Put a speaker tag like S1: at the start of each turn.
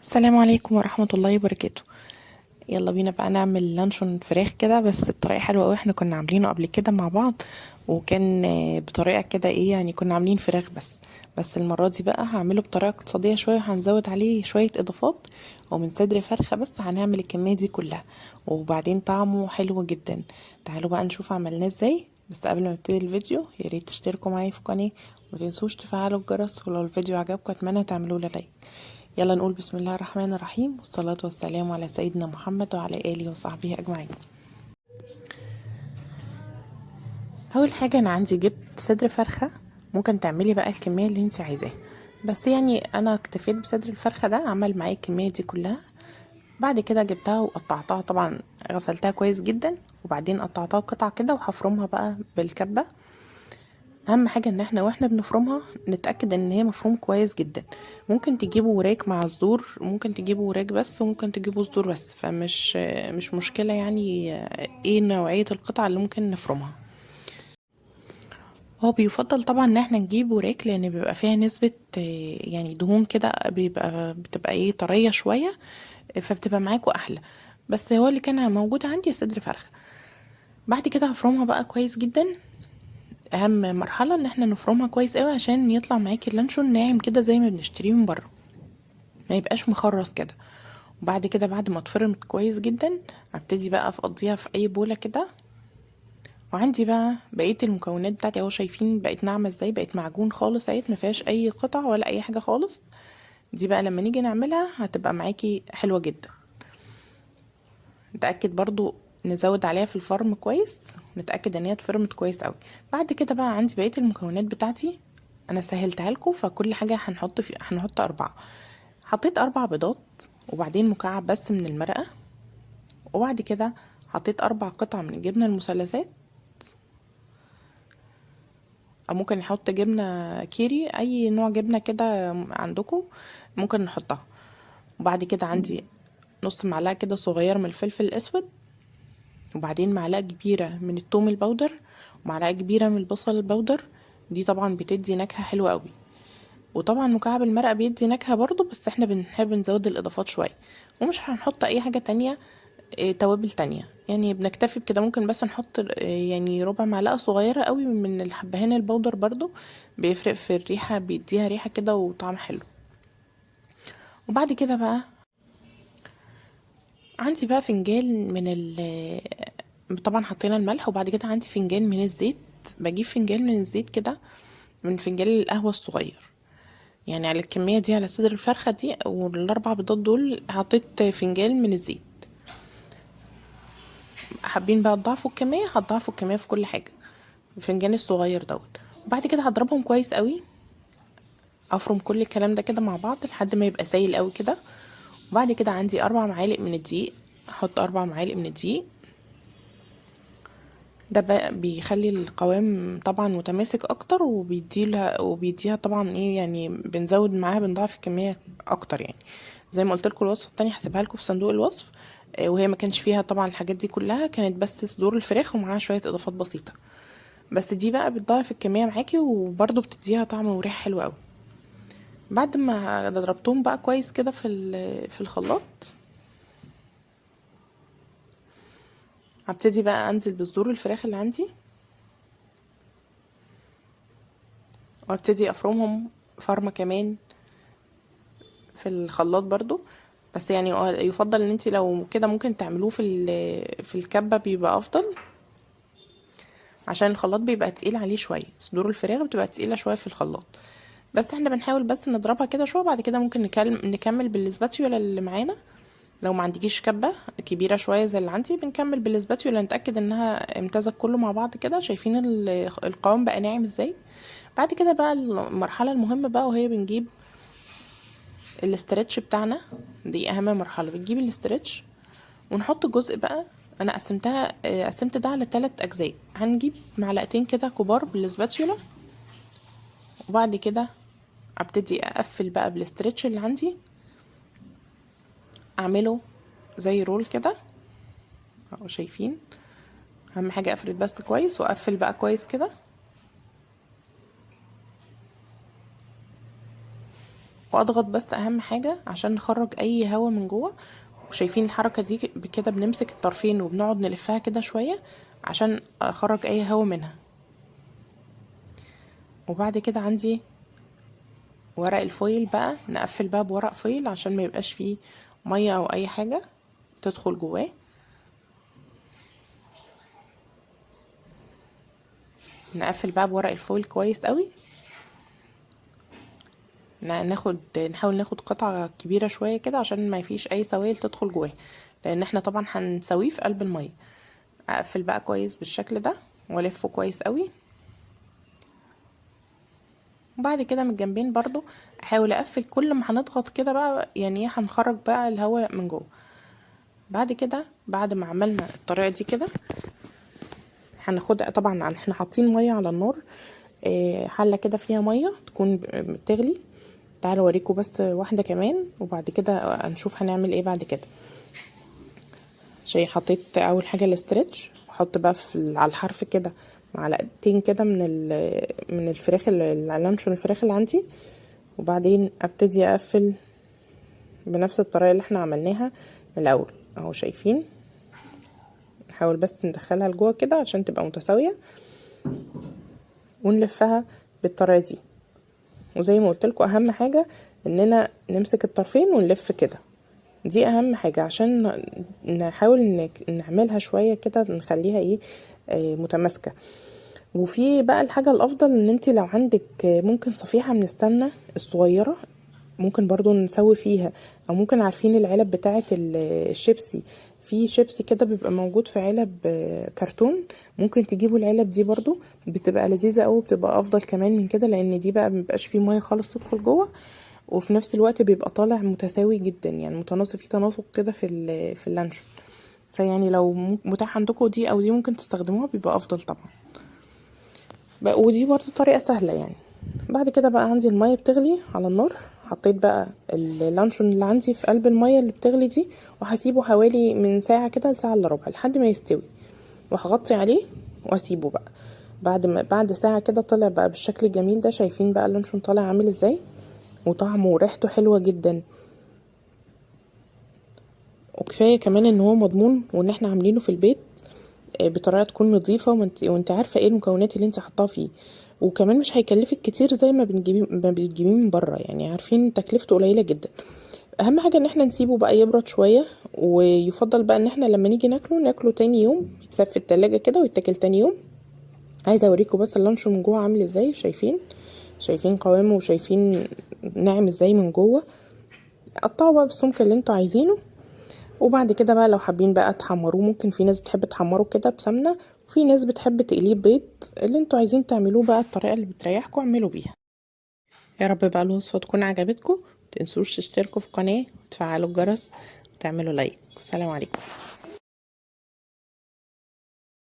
S1: السلام عليكم ورحمة الله وبركاته. يلا بينا بقى نعمل لانشون فراخ كده، بس بطريقة حلوة قوي. احنا كنا عاملينه قبل كده مع بعض، وكان بطريقة كده ايه يعني، كنا عاملين فراخ بس المرة دي بقى هعمله بطريقة اقتصادية شوية، وهنزود عليه شوية اضافات، ومن صدر فرخة بس هنعمل الكمية دي كلها، وبعدين طعمه حلو جدا. تعالوا بقى نشوف عملناه ازاي. بس قبل ما نبتدي الفيديو يا ريت تشتركوا معايا في القناة، ومتنسوش تفعلوا الجرس، ولو الفيديو عجبكم اتمنى تعملوا له لايك. يلا نقول بسم الله الرحمن الرحيم، والصلاة والسلام على سيدنا محمد وعلى آله وصحبه أجمعين. أول حاجة أنا عندي جبت صدر فرخة، ممكن تعملي بقى الكمية اللي انت عايزاها، بس أنا اكتفيت بصدر الفرخة ده، عمل معايا الكمية دي كلها. بعد كده جبتها وقطعتها، طبعا غسلتها كويس جدا، وبعدين قطعتها قطع كده وهفرمها بقى بالكبة. اهم حاجة ان احنا واحنا بنفرمها نتأكد ان هي مفروم كويس جدا. ممكن تجيبوا وراك مع الصدور، ممكن تجيبوا وراك بس، وممكن تجيبوا صدور بس، فمش مش مشكلة ايه نوعية القطعة اللي ممكن نفرمها. هو بيفضل طبعا ان احنا نجيب وراك، لان بيبقى فيها نسبة دهون كده، بتبقى طرية شوية، فبتبقى معاكوا احلى. بس هو اللي كان موجود عندي صدر فرخة. بعد كده هفرمها بقى كويس جدا. اهم مرحلة ان احنا نفرمها كويس قوي عشان يطلع معاكي اللانشون ناعم كده زي ما بنشتريه من بره، ما يبقاش مخرص كده. وبعد كده بعد ما اتفرمت كويس جدا ابتدي بقى افضيها في اي بوله كده. وعندي بقى بقية المكونات بتاعتي اهو، شايفين بقت ناعمة ازاي، بقت معجون خالص اهي، ما فيهاش اي قطع ولا اي حاجة خالص. دي بقى لما نيجي نعملها هتبقى معاكي حلوة جدا. نتاكد برضو نزود عليها في الفرم كويس، نتاكد ان هي اتفرمت كويس قوي. بعد كده بقى عندي بقية المكونات بتاعتي، انا سهلتها لكم، فكل حاجة هنحط 4. حطيت 4 بيضات، وبعدين مكعب بس من المرقه، وبعد كده حطيت 4 قطع من الجبنة المثلثات، او ممكن نحط جبنه كيري، اي نوع جبنه كده عندكم ممكن نحطها. وبعد كده عندي نص معلقه كده صغيرة من الفلفل الاسود، وبعدين معلقه كبيرة من التوم البودر، ومعلقة كبيرة من البصل البودر. دي طبعا بتدي نكهة حلوة قوي، وطبعا مكعب المرقه بيدي نكهة برضو، بس احنا بنحب نزود الاضافات شوية، ومش هنحط اي حاجة تانية، توابل تانية، بنكتفي بكده. ممكن بس نحط ربع معلقه صغيرة قوي من الحبهان البودر، برضو بيفرق في الريحة، بيديها ريحه كده وطعم حلو. وبعد كده بقى عندي بقى فنجان من طبعا حطينا الملح، وبعد كده عندي فنجان من الزيت. بجيب فنجان من الزيت كده، من فنجان القهوة الصغير، على الكمية دي على صدر الفرخة دي والاربع بيضات دول حطيت فنجان من الزيت. حابين بقى تضاعفوا الكمية هتضاعفوا الكمية في كل حاجة، الفنجان الصغير دوت. وبعد كده هضربهم كويس قوي، افرم كل الكلام ده كده مع بعض لحد ما يبقى سايل قوي كده. وبعد كده عندي 4 معالق من الدقيق، هحط 4 معالق من الدقيق. ده بقى بيخلي القوام طبعا متماسك اكتر، وبيديها طبعا ايه يعني بنزود معاها، بنضاعف الكمية اكتر. زي ما قلت لكم الوصفة التانية هسيبها لكم في صندوق الوصف، وهي ما كانش فيها طبعا الحاجات دي كلها، كانت بس صدور الفراخ ومعاها شوية اضافات بسيطة، بس دي بقى بتضاعف الكمية معاكي وبرده بتديها طعم وريحه حلوة قوي. بعد ما ضربتهم بقى كويس كده في الخلاط، هبتدي بقى انزل بصدور الفراخ اللي عندي، وابتدي افرمهم فرمه كمان في الخلاط برضو. بس يفضل ان انتي لو كده ممكن تعملوه في الكبه، بيبقى افضل، عشان الخلاط بيبقى تقيل عليه شوية، صدور الفراخ بتبقى تقيلة شوية في الخلاط، بس احنا بنحاول بس نضربها كده شوية. بعد كده ممكن نكمل بالاسباتيولا اللي معانا، لو ما عندكيش كبه كبيرة شوية زي اللي عندي بنكمل بالاسباتيولا، نتاكد انها امتزج كله مع بعض كده. شايفين القوام بقى ناعم ازاي. بعد كده بقى المرحلة المهمة بقى، وهي بنجيب الاسترتش بتاعنا، دي اهم مرحلة. بنجيب الاسترتش ونحط جزء بقى، انا قسمت ده على 3 اجزاء. هنجيب معلقتين كده كبار بالاسباتيولا، وبعد كده ابتدي اقفل بقى بالاسترتش اللي عندي، اعمله زي رول كده اهو، شايفين. اهم حاجة افرد بس كويس واقفل بقى كويس كده. واضغط بس اهم حاجة عشان نخرج اي هوا من جوه. وشايفين الحركة دي كده، بنمسك الطرفين وبنقعد نلفها كده شوية عشان اخرج اي هوا منها. وبعد كده عندي ورق ال foil بقى، نقفل بقى بورق foil عشان ما يبقاش فيه مية او اي حاجة تدخل جواه. نقفل بقى بورق ال foil كويس قوي. نحاول ناخد قطعة كبيرة شوية كده عشان ما فيش اي سوائل تدخل جواه، لان احنا طبعا هنسويه في قلب المية. اقفل بقى كويس بالشكل ده والفه كويس قوي. وبعد كده من الجنبين برضو احاول اقفل. كل ما هنضغط كده بقى يعني ايه، هنخرج بقى الهواء من جوه. بعد كده بعد ما عملنا الطريقة دي كده هناخدها، طبعا احنا حاطين مية على النار، حلة كده فيها مية تكون بتغلي. تعالوا اوريكم بس واحدة كمان وبعد كده هنشوف هنعمل ايه بعد كده. شيء حطيت اول حاجة ال stretch، وحط بقى على الحرف كده معلقتين كده من الفراخ اللانشون الفراخ اللي عندي. وبعدين ابتدي اقفل بنفس الطريقة اللي احنا عملناها من الاول اهو. شايفين؟ نحاول بس ندخلها لجوه كده عشان تبقى متساوية، ونلفها بالطريقة دي. وزي ما قلت لكم اهم حاجة اننا نمسك الطرفين ونلف كده، دي اهم حاجة عشان نحاول نعملها شوية كده، نخليها متماسكة. وفي بقى الحاجة الافضل ان انت لو عندك ممكن صفيحه من السمنة الصغيرة ممكن برضو نسوي فيها، او ممكن عارفين العلب بتاعه الشيبسي، في شيبسي كده بيبقى موجود في علب كرتون، ممكن تجيبوا العلب دي برضو، بتبقى لذيذة قوي، بتبقى افضل كمان من كده، لان دي بقى مبيبقاش فيه مية خالص تدخل جوه، وفي نفس الوقت بيبقى طالع متساوي جدا، يعني متناسق، في تناسق كده في اللانشون. فيعني لو متاح عندكم دي او دي ممكن تستخدموها، بيبقى افضل طبعا. ودي برضو طريقه سهلة يعني. بعد كده بقى عندي المية بتغلي على النار، حطيت بقى اللانشون اللي عندي في قلب المية اللي بتغلي دي، وهسيبه حوالي من ساعة كده لساعة الا ربع لحد ما يستوي، وهغطي عليه واسيبه بقى. بعد ساعة كده طلع بقى بالشكل الجميل ده. شايفين بقى اللانشون طالع عامل ازاي، وطعمه وريحته حلوة جدا. وكفاية كمان ان هو مضمون، وان احنا عاملينه في البيت بطريقة تكون نظيفة، وانت عارفه ايه المكونات اللي انت حطاها فيه، وكمان مش هيكلفك كتير زي ما بتجيبيه من بره، يعني عارفين تكلفته قليله جدا. اهم حاجة ان احنا نسيبه بقى يبرد شوية، ويفضل بقى ان احنا لما نيجي ناكله تاني يوم، يتساب في التلاجة كده ويتاكل تاني يوم. عايزه اوريكم بس اللانشون من جوه عامل ازاي، شايفين قوامه وشايفين ناعم ازاي من جوه. قطعوا بقى بالسمك اللي انتوا عايزينه. وبعد كده بقى لو حابين بقى تحمروه، ممكن في ناس بتحب تحمره كده بسمنه، وفي ناس بتحب تقليه بيض. اللي انتوا عايزين تعملوه بقى الطريقة اللي بتريحكم اعملوا بيها. يا رب بقى الوصفة تكون عجبتكم، متنسوش تشتركوا في القناة وتفعلوا الجرس وتعملوا لايك. والسلام عليكم.